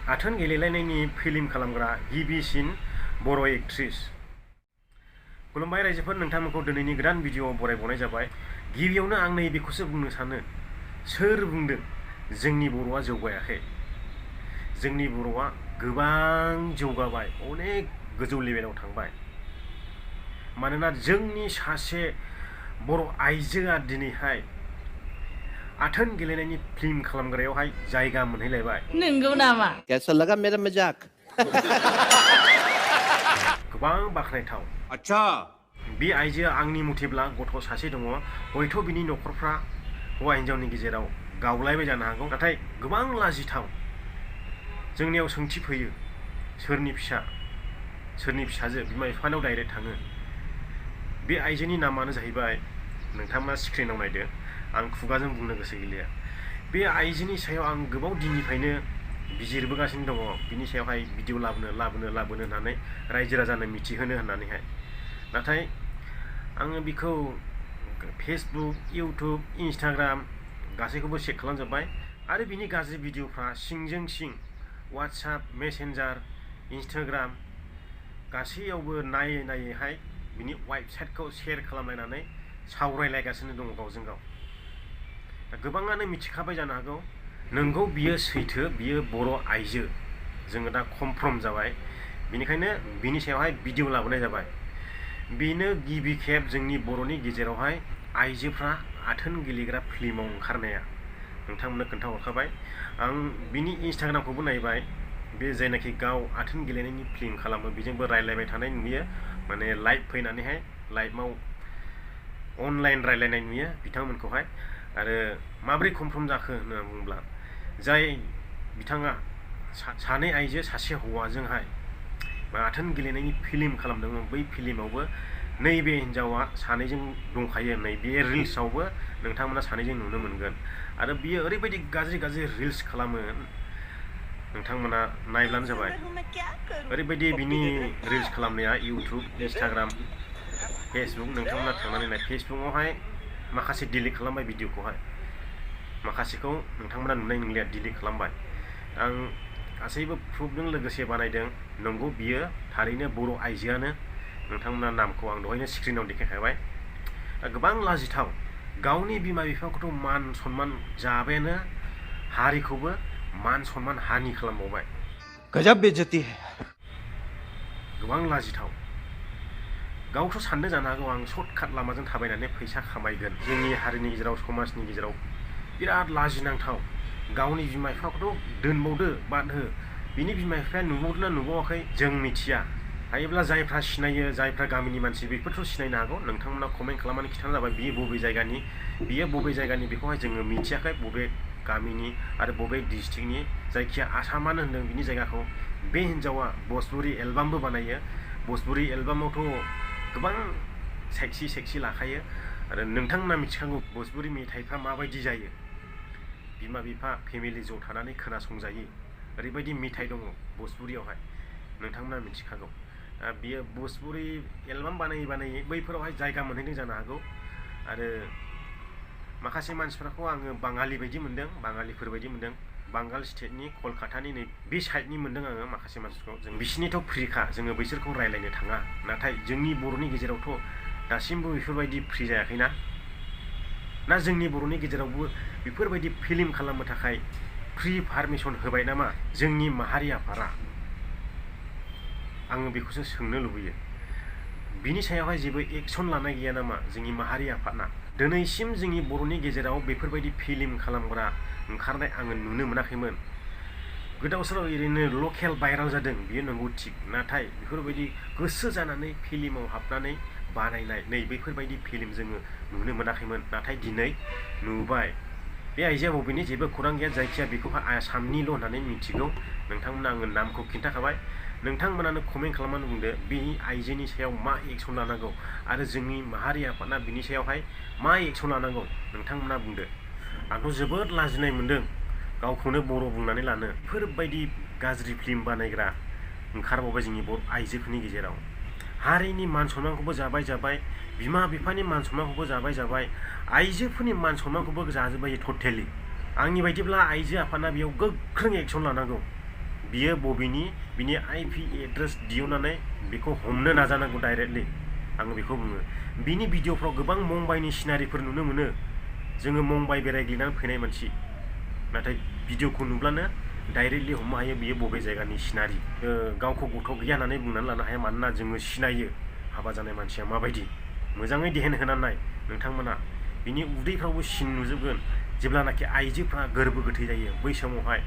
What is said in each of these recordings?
आथोन गेलेलायनायनि फिल्म खालामग्रा गिबिसिन बर' एक्ट्रेस। खुलुमबाय रायजोफोर, नोंथांमोनखौ दिनैनि गोदान भिडिअआव बरायबावनाय जाबाय। गिबियावनो आं नैबेखौसो बुंनो सानो, सोर बुंदों जोंनि बर'आ जौगायाखै? जोंनि बर'आ गोबां जौगाबाय, अनेक गोजौ लेभेलाव थांबाय। मानोना जोंनि सासे बर' आइजोआ दिनैहाय आथोन गेलेनायनि फिल्म खालामग्रायावहाय जायगा मोनहैलायबाय। नंगौ नामा? कैसा लगा मेरा मजाक? गोबां बाख्नायथाव। अच्छा, बे आइजोआ आंनि मथेब्ला गथ' सासे दङ, हयथ' बिनि न'खरफ्रा हौवा हिन्जावनि गेजेराव गावलायबाय जानो हागौ, नाथाय गोबां लाजिथाव। जोंनियाव सोंथि फैयो, सोरनि फिसा, सोरनि फिसाजो बिमा बिफानाव डाइरेक्ट थाङो। बे आइजोनि नामानो जाहैबाय, नोंथांमोना स्क्रिनाव नायदो, आं खुगाजों बुंनो गोसो गैलिया। बे आइजोनि सायाव आं गोबाव दिननिफ्रायनो बिजिरबोगासिनो दङ, बिनि सायावहाय भिडिअ लाबोनो होननानै रायजो राजानो मिथिहोनो होननानैहाय। नाथाय आङो बिखौ फेसबुक, इउटुब, इन्सटाग्राम गासैखौबो चेक खालामजोब्बाय आरो बिनि गाज्रि भिडिअफ्रा सिंजों सिं वाट्सएप, मेसेन्जार, इन्सटाग्राम गासैयावबो नायैहाय बिनि वेबसाइटखौ शेयार खालामलायनानै सावरायलायगासिनो दङ गावजों गाव। दा गोबाङानो मिथिखाबाय जानो हागौ, नोंगौ बियो सैथो, बियो बर' आइजो। जोङो दा कनफार्म जाबाय, बेनिखायनो बिनि सायावहाय भिडिअ लाबोनाय जाबाय। बेनो गिबि खेब जोंनि बर'नि गेजेरावहाय आइजोफ्रा आथोन गेलेग्रा फिल्माव ओंखारनाया। नोंथांमोननो खोन्थाहरखाबाय। आं बिनि इन्सटाग्रामखौबो नायबाय, बे जायनाखि गाव आथोन गेलेनायनि फिल्म खालामो बेजोंबो रायलायबाय थानाय नुयो, माने लाइभ फैनानैहाय लाइभआव अनलाइन रायलायनाय नुयो बिथांमोनखौहाय। आरो माब्रै कनफार्म जाखो होनना बुङोब्ला, जाय बिथाङा सानै आइजो सासे हौवाजोंहाय आथोन गेलेनायनि फिल्म खालामदोंमोन, बै फिल्मावबो नैबे हिन्जावा सानैजों दंखायो। नैबे रिल्सआवबो नोंथांमोना सानैजों नुनो मोनगोन। आरो बियो ओरैबायदि गाज्रि रिल्स खालामो, नोंथांमोना नायब्लानो जाबाय। ओरैबायदि बिनि रिल्स खालामनाया इउटुब, इन्सटाग्राम, फेसबुक, नोंथांमोना थांनानै नाय। फेसबुकआवहाय माखासे डिलिट खालामबाय भिडिअखौहाय, माखासेखौ नोंथांमोना नुनाय नंलिया, डिलिट खालामबाय। आं गासैबो प्रुफजों लोगोसे बानायदों, नंगौ बियो थारैनो बर' आइजोआनो। नोंथांमोना नामखौ आं दहायनो स्क्रिनाव देखायखाबाय। दा गोबां लाजिथाव, गावनि बिमा बिफाखौथ' मान सनमान जाबायानो, हारिखौबो मान सनमान हानि खालामबावबाय। गजब बेइज्जती है। गोबां लाजिथाव। गावथ' साननो जानो हागौ, आं सर्टकाट लामाजों थाबायनानै फैसा खामायगोन। जोंनि हारिनि गेजेराव, समाजनि गेजेराव बिराद लाजिनांथाव। गावनि बिमा बिफाखौथ' दोनबावदो, बाद हो, बिनि बिमा बिफाया नुबावदोंना नुबावाखै जों मिथिया। हायोब्ला जायफ्रा सिनायो, जायफ्रा गामिनि मानसि, बेफोरथ' सिनायनो हागौ। नोंथांमोना कमेन्ट खालामनानै खिन्थानो जाबाय, बियो बबे जायगानि, बेखौहाय जोङो मिथियाखै, बबे गामिनि आरो बबे डिस्ट्रिक्टनि। जायखिया आसामानो होनदों बिनि जायगाखौ। बे हिन्जावा भजपुरि एलबामबो बानायो। भजपुरि एलबामावथ' गोबां सेक्सि लाखायो। आरो नोंथांमोना मिथिखागौ भजपुरि मेथाइफ्रा माबायदि जायो। बिमा बिफा फेमिलि ज' थानानै खोनासंजायो, ओरैबायदि मेथाइ दङ भजपुरियावहाय, नोंथांमोना मिथिखागौ। बियो भजपुरि एलबाम बानायै बैफोरावहाय जायगा मोनहैदों जानो हागौ। आरो माखासे मानसिफोरखौ आङो बाङालि बायदि मोनदों, बाङालिफोर बायदि मोनदों। बांगाल स्टेटनि, कलकातानि नै बे साइडनि मोनदों आङो माखासे मानसिफोरखौ। जों बिसिनिथ' फ्रिखा, जोङो बैसोरखौ रायलायनो थाङा। नाथाय जोंनि बर'नि गेजेरावथ' दासिमबो बेफोरबायदि फ्रि जायाखैना। ना जोंनि बर'नि गेजेरावबो बेफोरबायदि फिल्म खालामनो थाखाय फ्रि पारमिसन होबाय नामा जोंनि माहारि आफादा? आङो बेखौसो सोंनो लुबैयो। बिनि सायावहाय जेबो एक्सन लानाय गैया नामा जोंनि माहारि आफादना? दिनैसिम जोंनि बर'नि गेजेराव बेफोरबायदि फिल्म खालामग्रा ओंखारनाय आङो नुनो मोनाखैमोन। गोदाव सोराव ओरैनो लकेल भाइराल जादों, बियो नंगौ थिग। नाथाय बेफोरबायदि गोसो जानानै फिल्माव हाबनानै बानायनाय नै बेफोरबायदि फिल्म जोङो नुनो मोनाखैमोन। नाथाय दिनै नुबाय। बे आइजोआ बबेनि जेबो खौरां गैया, जायखिया बेखौहाय आसामनिल' होननानै मिथिगौ। नोंथांमोना आङो नामखौ खिन्थाखाबाय, नोंथांमोनानो कमेन्ट खालामनानै बुंदो बे आइजोनि सायाव मा एक्सन लानांगौ आरो जोंनि माहारि आफादना बिनि सायावहाय मा एक्सन लानांगौ, नोंथांमोना बुंदो। आंथ' जोबोद लाजिनाय मोनदों गावखौनो बर' बुंनानै लानो। बेफोरबायदि गाज्रि फिल्म बानायग्रा ओंखारबावबाय जोंनि बर' आइजोफोरनि गेजेराव। हारिनि मान सनमानखौबो जाबाय, बिमा बिफानि मान सनमानखौबो जाबाय, आइजोफोरनि मान सनमानखौबो जाजोब्बाय टटेलि। आंनि बायदिब्ला आइजो आफादना बेयाव गोख्रों एक्सन लानांगौ, बियो बबेनि बिनि IP एड्रेस दिहुननानै बेखौ हमनो नाजानांगौ डाइरेक्टलि आङो बेखौ बुङो। बिनि भिडिअफ्राव गोबां मुम्बाइनि सिनारिफोर नुनो मोनो। जोङो मुम्बाइ बेरायग्लिनानै फैनाय मानसि, नाथाय भिडिअखौ नुब्लानो डाइरेक्टलि हमनो हायो बियो बबे जायगानि सिनारि। गावखौ गथ' गैया होननानै बुंनानै लानो हाया, मानोना जोङो सिनायो हाबा जानाय मानसिया माबायदि। मोजाङै ध्यान होनानै नाय नोंथांमोना, बिनि उदैफ्रावबो सिन नुजोबगोन। जेब्लानाखि आइजोफ्रा गोरबो गोथै जायो बै समावहाय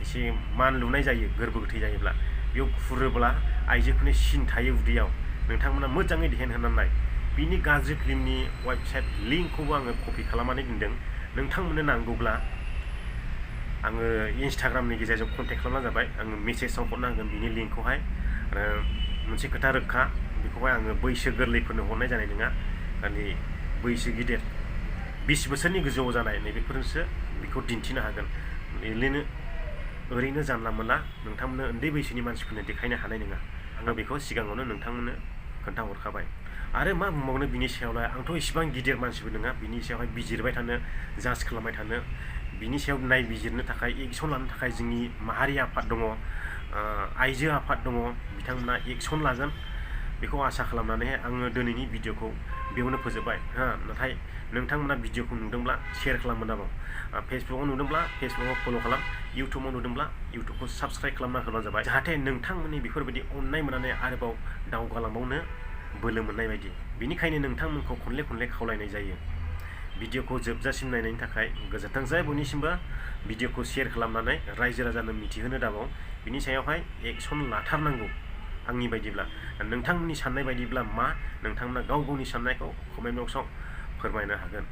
एसे मान लुनाय जायो। गोरबो गोथै जायोब्ला बेयाव खुरोब्ला आइजोफोरनि सिन थायो उदैयाव। नोंथांमोना मोजाङै ध्यान होनानै नाय। बिनि गाज्रि फिल्मनि वेबसाइट लिंकखौबो आङो कपि खालामनानै दोनदों। नोंथांमोननो नांगौब्ला आङो इन्सटाग्रामनि गेजेरजों कन्टेक्ट खालामनाय जाबाय। आङो मेसेजाव हरनो हागोन बिनि लिंकखौहाय। आरो मोनसे खोथा रोखा, बेखौहाय आङो बैसो गोरलैफोरनो हरनाय जानाय नङा। खालि बैसो गिदिर 20 बोसोरनि गोजौआव जानाय नैबेफोरसो बेखौ दिन्थिनो हागोन। ओरैनो जानला मोनला नोंथांमोननो उन्दै बैसोनि मानसिफोरनो देखायनो हानाय नङा। आङो बेखौ सिगाङावनो नोंथांमोननो खोन्थाहरखाबाय। आरो मा बुंबावनो बिनि सायावलाय, आंथ' इसिबां गिदिर मानसिबो नङा बिनि सायावहाय बिजिरबाय थानो, जाज खालामबाय थानो। बिनि सायाव नायबिजिरनो थाखाय, एक्सन लानो थाखाय जोंनि माहारि आफाद दङ, आइजो आफाद दङ, बिथांमोना एक्सन लागोन बेखौ आसा खालामनानैहाय आङो दिनैनि भिडिअखौ बेयावनो फोजोबबाय। नाथाय नोंथांमोना भिडिअखौ नुदोंब्ला शेयार खालामनो दाबाव। फेसबुकाव नुदोंब्ला फेसबुकाव फल' खालाम, इउटुबाव नुदोंब्ला इउटुबखौ साबस्क्राइब खालामना होबानो जाबाय, जाहाथे नोंथांमोननि बेफोरबायदि अननाय मोननानै आरोबाव दावगालांबावनो बोलो मोननाय बायदि। बेनिखायनो नोंथांमोनखौ खनले खनले खावलायनाय जायो। भिडिअखौ जोबजासिम नायनायनि थाखाय गोजोनथोंसै बयनिसिमबो। भिडिअखौ शेयार खालामनानै रायजो राजानो मिथिहोनो दाबाव। बिनि सायावहाय एक्सन लाथारनांगौ आंनि बायदिब्ला। नोंथांमोननि साननाय बायदिब्ला मा, नोंथांमोना गाव गावनि साननायखौ कमेन्ट बक्सआव फोरमायनो हागोन।